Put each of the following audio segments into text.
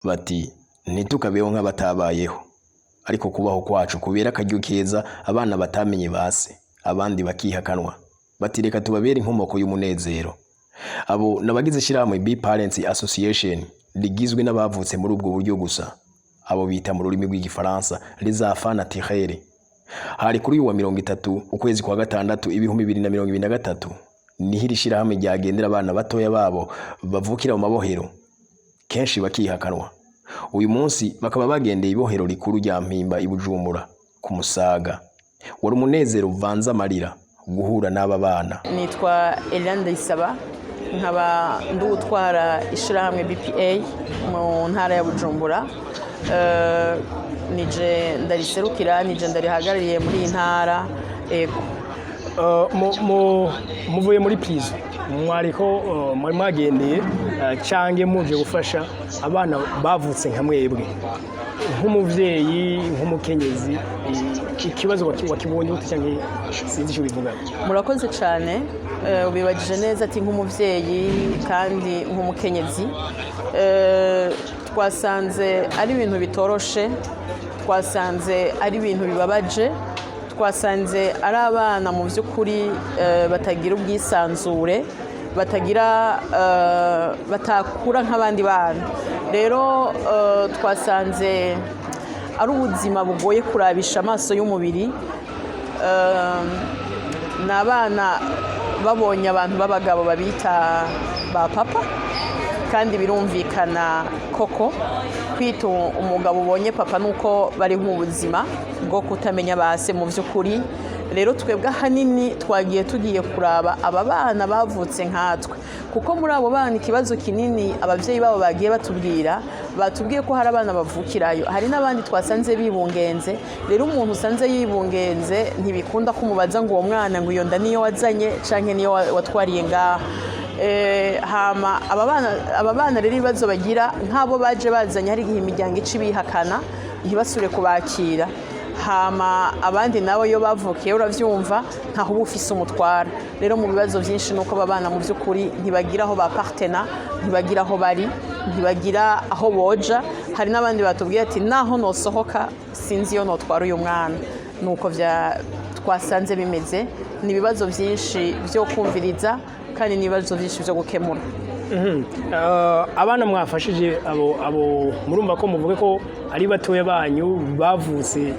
Bati ntitukabeho nk'abatabayeho, ariko kubaho kwacu kubera akaryo keza abana batamenye base, abandi bakihakanwa. Bati reka tubabere inkomoko y'umunezero. Abo n'abagize ishirahamwe Be Parents Association rigizwe n'abavutse muri ubwo buryo gusa, abo bita mu rurimi rw'Igifaransa les enfants naturels. Hari kuri uyu wa 30 ukwezi kwa gatandatu 2023, niho iri shirahamwe ryagendera abana batoya babo bavukira mu mabohero, kenshi bakihakanwa. Uyu munsi bakaba bagendeye ibohero rikuru rya Mpimba i Bujumbura ku Musaga. Wari umunezero uvanze amarira guhura n'aba bana. Nitwa Eliane Ndayisaba, nkaba ndutwara ishyirahamwe BPA mu ntara ya Bujumbura. Nije ndariserukira, nije ndarihagarariye muri iyi ntara, ego. Muvuye muri prison, mwariko mwari mwagendeye cange muje gufasha abana bavutse nka mwebwe. Nk'umuvyeyi, nk'umukenyezi, ikibazo wakibonye gute, canke sinzi ico bivuga? Murakoze cyane. Ubibagije neza ati nk'umuvyeyi kandi nk'umukenyezi. Twasanze ari ibintu bitoroshe, twasanze ari ibintu bibabaje, twasanze ari abana mu by'ukuri batagira ubwisanzure, batagira batakura nk'abandi bana. Rero twasanze ari ubuzima bugoye kurabisha amaso y'umubiri. Ni abana babonye abantu b'abagabo babita ba papa, kandi birumvikana koko kwita umugabo ubonye papa nuko bari mu buzima bwo kutamenya base mu by'ukuri. Rero twebwe ahanini twagiye tugiye kuraba aba bana bavutse nkatwe, kuko muri abo bana ikibazo kinini ababyeyi babo bagiye batubwira, batubwiye ko hari abana bavukirayo, hari n'abandi twasanze bibungenze. Rero umuntu usanze yibungenze ntibikunda kumubaza ngo uwo mwana, ngo iyo nda niyo wazanye canke niyo watwariye ngaha. Hama aba bana rero ibibazo bagira nk'abo baje bazanye, hari igihe imiryango ica ibihakana ntibasubire kubakira. Hama abandi nabo iyo bavukiye, uravyumva, ntaho uba ufise umutwara. Rero mu bibazo byinshi nuko aba bana mu by'ukuri ntibagira aho bapartena, ntibagira aho bari, ntibagira aho boja. Hari n'abandi batubwiye ati naho nosohoka sinzi iyo notwara uyu mwana. Nuko vya twasanze bimeze. Ni ibibazo byinshi byo kumviriza kandi ni ibibazo byinshi byo gukemura. Abana mwafashije abo murumva ko muvuge ko ari batoya banyu bavutse,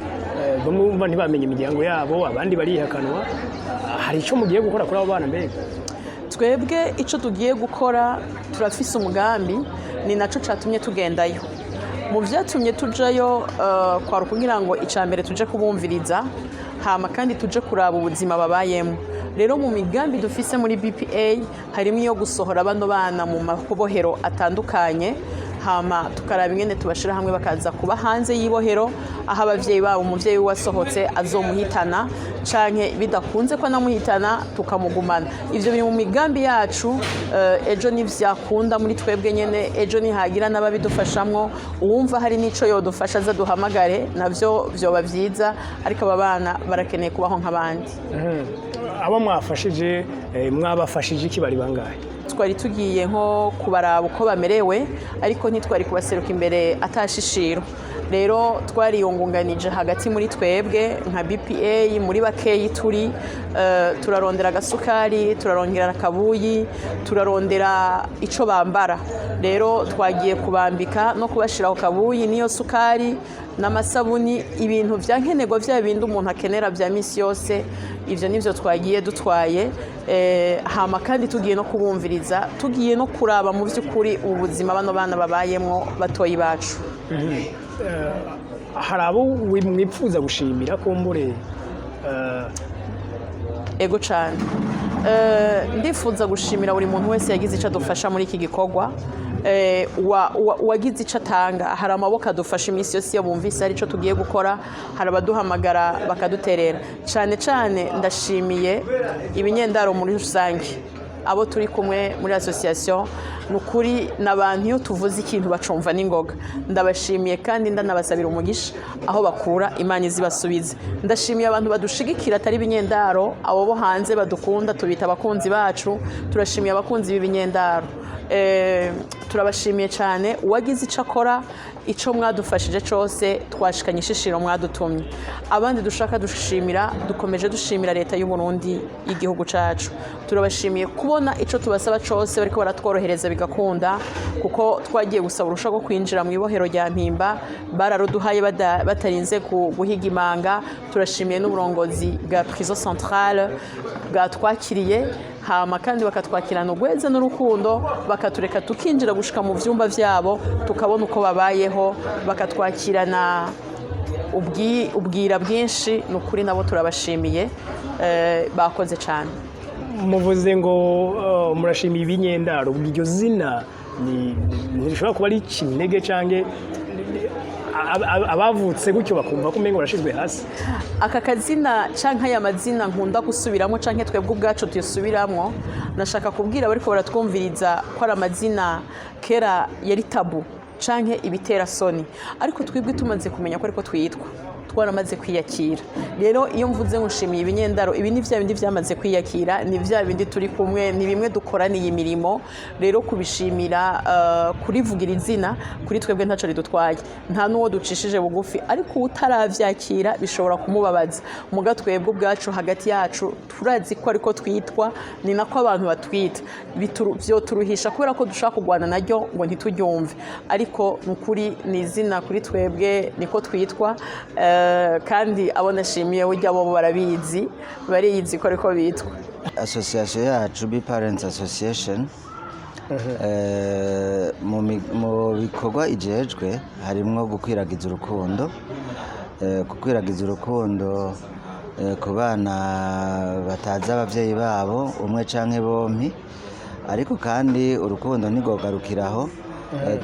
bamwe bumva ntibamenye imiryango yabo, abandi barihakanwa. Hari icyo mugiye gukora kuri abo bana mbega? Twebwe icyo tugiye gukora, turafise umugambi, ni nacyo cyatumye tugendayo. Mu byatumye tujayo kwari ukugira ngo icya mbere tuje kubumviriza, hama kandi tuje kuraba ubuzima babayemo. Rero mu migambi dufise muri BPA harimo iyo gusohora bano bana mu mabohero atandukanye, hama tukaraba ingene tubashira hamwe bakaza kuba hanze y'ibohero, aho abavyeyi babo, umuvyeyi wasohotse azomuhitana, canke bidakunze ko anamuhitana tukamugumana. Ivyo biri mu migambi yacu. Ejo nivyakunda muri twebwe nyene, ejo nihagira n'ababidufashamwo, uwumva hari n'ico yodufasha aza duhamagare, navyo vyoba vyiza. Ariko aba bana barakeneye kubaho nk'abandi. Abo mwafashije, mwabafashije iki? Bari bangahe? Twari tugiye nko kubaraba uko bamerewe, ariko ntitwari kubaseruka imbere atashishiro. Rero twariyungunganije hagati muri twebwe nka BPA, muri bakeyi turi, turarondera agasukari, turarondera akabuyi, turarondera ico bambara. Rero twagiye kubambika no kubashiraho kabuyi n'iyo sukari n'amasabuni, ibintu vya nkenerwa, vya bindi umuntu akenera vya misi yose. Ivyo nivyo twagiye dutwaye. Hama kandi tugiye no kubumviriza, tugiye no kuraba mu vy'ukuri ubuzima bano bana babayemwo, batoyi bacu. Hari abo mwipfuza gushimira kumbure? Ego cyane. Ndifuza gushimira buri muntu wese yagize icyo adufasha muri iki gikorwa, uwagize icyo atanga. Hari amaboko adufasha iminsi yose iyo bumvise hari icyo tugiye gukora, hari abaduhamagara bakaduterera. Cyane cyane ndashimiye ibinyendaro muri rusange, abo turi kumwe muri association. Ni ukuri n'abantu iyo tuvuze ikintu bacumva n'ingoga. Ndabashimiye kandi ndanabasabira umugisha, aho bakura Imana izibasubize. Ndashimiye abantu badushigikira atari ibinyendaro, abo bo hanze badukunda, tubita abakunzi bacu. Turashimiye abakunzi b'ibinyendaro. Turabashimiye cyane. Uwagize icyo akora, icyo mwadufashije cyose, twashikanye ishishiro mwadutumye. Abandi dushaka dushimira, dukomeje dushimira leta y'u Burundi y'igihugu cyacu. Turabashimiye kubona icyo tubasaba cyose bariko baratworohereza bigakunda, kuko twagiye gusaba uruhushya rwo kwinjira mu ibohero rya Mpimba, bararuduhaye batarinze guhiga imanga. Turashimiye n'uburongozi bwa prison centrale bwatwakiriye, hama kandi bakatwakirana urweze n'urukundo, bakatureka tukinjira gushika mu vyumba vyabo, tukabona uko babayeho, bakatwakirana ubwira bwinshi. Ni ukuri nabo turabashimiye, bakoze cyane. Muvuze ngo murashimiye ibinyendaro. Iryo zina ntirishobora kuba ari ikinege canke abavutse gutyo bakumva ko umengo barashizwe hasi? Aka kazina canke aya mazina nkunda gusubiramo, canke twebwe ubwacu tuyasubiramwo, nashaka kubwira abariko baratwumviriza ko ari amazina kera yari tabou canke ibitera soni, ariko twebwe tumaze kumenya ko ariko twitwa, twaramaze kwiyakira. Rero iyo mvuze ngo nshimiye ibinyendaro, ibi ni bya bindi byamaze kwiyakira, ni bya bindi turi kumwe, ni bimwe dukoraniye imirimo. Rero kubishimira, kurivugira izina, kuri twebwe ntacyo ridutwaye, nta n'uwo ducishije bugufi, ariko utaravyakira bishobora kumubabaza. Muga twebwe ubwacu hagati yacu turazi ko ariko twitwa, ni nako abantu batwita. Vyoturuhisha kubera ko dushaka kurwana naryo ngo ntituryumve, ariko ni ukuri ni izina kuri twebwe, niko twitwa. Kandi abo nashimiye burya bo barabizi, bariyizi ko ariko bitwa. Association yacu, Be Parents Association, mu bikorwa ijejwe harimwo gukwiragiza urukundo, gukwiragiza urukundo ku bana batazi abavyeyi babo, umwe canke bompi. Ariko kandi urukundo ntigogarukiraho.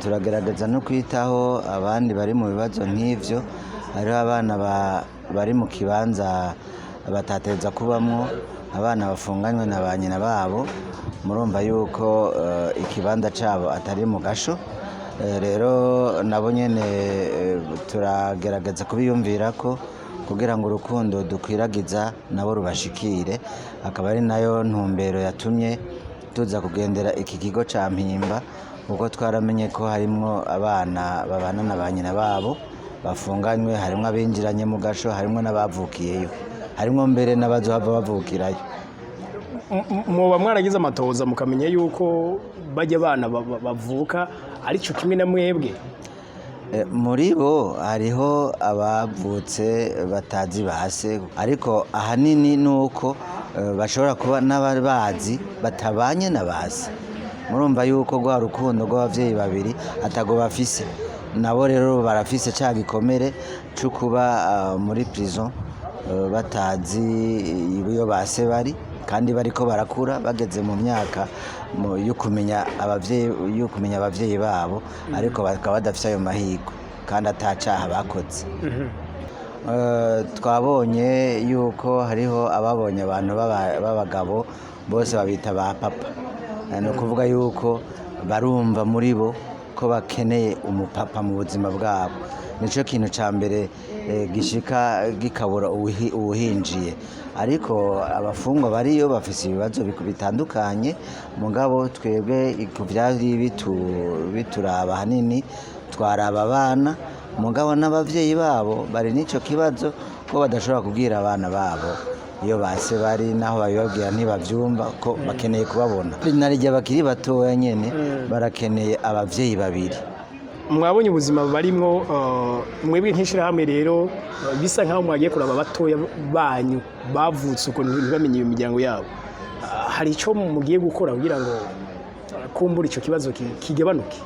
Turagerageza no kwitaho abandi bari mu bibazo nk'ivyo. Hariho abana bari mu kibanza batateza kubamwo, abana bafunganywe na ba nyina babo. Murumva yuko ikibanza cabo atari mu gasho. Rero nabo nyene turagerageza kubiyumvirako kugira ngo urukundo dukwiragiza nabo rubashikire. Akaba ari nayo ntumbero yatumye tuza kugendera iki kigo ca Mpimba, kuko twaramenye ko harimwo abana babana na ba nyina babo bafunganywe, harimwo abinjiranye mu gasho, harimwo n'abavukiyeyo, harimwo mbere n'abazohava bavukirayo. Mwoba mwaragize amatohoza mukamenya yuko bajya abana bavuka ari cyo kimwe na mwebwe? Muri bo hariho abavutse batazi base, ariko ahanini ni uko bashobora kuba n'ababazi batabanye na base. Murumva yuko rwa rukundo rw'abavyeyi babiri atago bafise. Nabo rero barafise ca gikomere co kuba muri prison, batazi iyo base bari, kandi bariko barakura bageze mu myaka yo kumenya abavyeyi, yo kumenya abavyeyi babo, ariko bakaba badafise ayo mahirwe kandi atacaha bakoze. Twabonye yuko hariho ababonye abantu b'abagabo bose babita ba papa. Ni ukuvuga yuko barumva muri bo ko bakeneye umupapa mu buzima bwabo. Nicyo kintu cya mbere gishika gikabura uwuhinjiye. Ariko abafungwa bariyo bafise ibibazo bitandukanye. Mugabo twebwe ku vyari bituraba ahanini twaraba abana, mugabo n'abavyeyi babo bari n'ico kibazo ko badashobora kubwira abana babo iyo base bari, naho babibabwira ntibavyumva ko bakeneye kubabona. Narirya bakiri batoya nyene barakeneye abavyeyi babiri. Mwabonye ubuzima barimwo, mwebwe nk'ishirahamwe rero, bisa nkaho mwagiye kuraba batoya banyu bavutse uko ntibamenye iyo miryango yabo. Hari icyo mugiye gukora kugira ngo kumbura ico kibazo kigabanuke?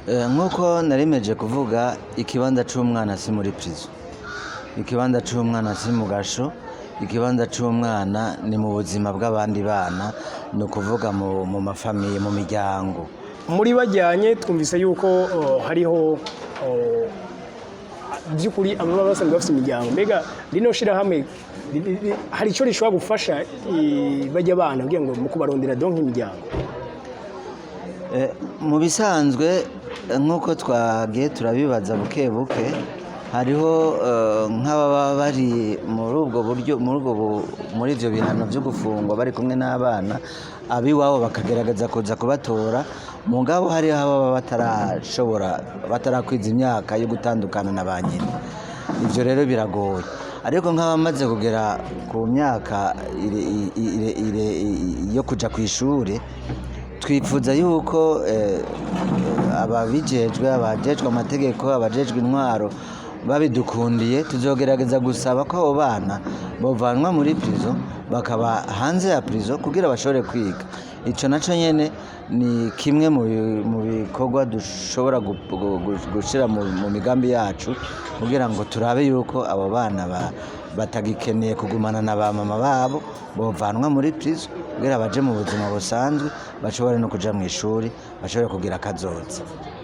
Nk'uko narimeje kuvuga, ikibanza c'umwana si muri prison, ikibanza c'umwana si mu gasho, ikibanza c'umwana ni mu buzima bw'abandi bana, ni ukuvuga mu mafamiye, mu miryango. Muri bajyanye twumvise yuko hariho by'ukuri ababa basanzwe bafite imiryango. Mbega rino shirahamwe hari icyo rishobora gufasha bajya abana kugira ngo mu kubarondera donc imiryango? Mu bisanzwe, nk'uko twagiye turabibaza buke buke. Hariho nk'ababa bari muri ubwo buryo, muri ivyo bihano byo gufungwa bari kumwe n'abana, abiwabo bakagerageza kuza kubatora, mugabo hariho ababa batarashobora, batarakwiza imyaka yo gutandukana na ba nyina. Ivyo rero biragoye, ariko nk'abamaze kugera ku myaka yo kuja ku ishuri, twifuza yuko ababijejwe, abajejwe amategeko, abajejwe intwaro babidukundiye, tuzogerageza gusaba ko abo bana bovanwa muri prison bakaba hanze ya prison kugira bashobore kwiga. Ico naco nyene ni kimwe mu bikorwa dushobora gushira mu migambi yacu kugira ngo turabe yuko abo bana batagikeneye kugumana na ba mama babo bovanwa muri prison kugira baje mu buzima busanzwe, bashobore no kuja mu ishuri, bashobore kugira akazoza.